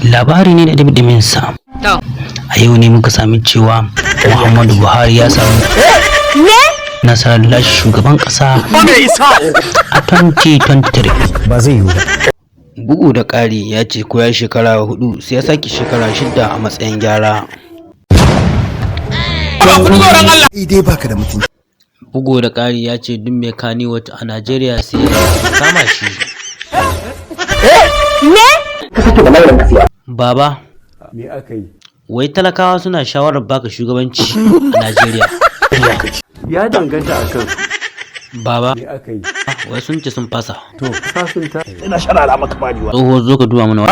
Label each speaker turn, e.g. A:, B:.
A: Labari ne da ɗumi sa. A yau ne muka sami cewa Muhammadu Buhari ya samu nasarar lashe shugaban ƙasa a 2023.
B: Ba zai yiwu ba.
A: Bugu da ƙari, ya ce ko ya shekara 4, sai ya sake shekara 6 a matsayin gyara.
C: Dai baka da mutunci.
A: Bugu da ƙari, ya ce duk mai Kannywood a Najeriya sai ya kama shi. Baba,
D: Me aka yi?
A: wai talakawa suna shawarar baka shugabanci a Najeriya.
D: Ya danganta a kan
A: Baba,
D: me aka yi.
A: wai sun ce sun fasa.
D: To, sasunta.
A: Tsoho, zo ka duba mana.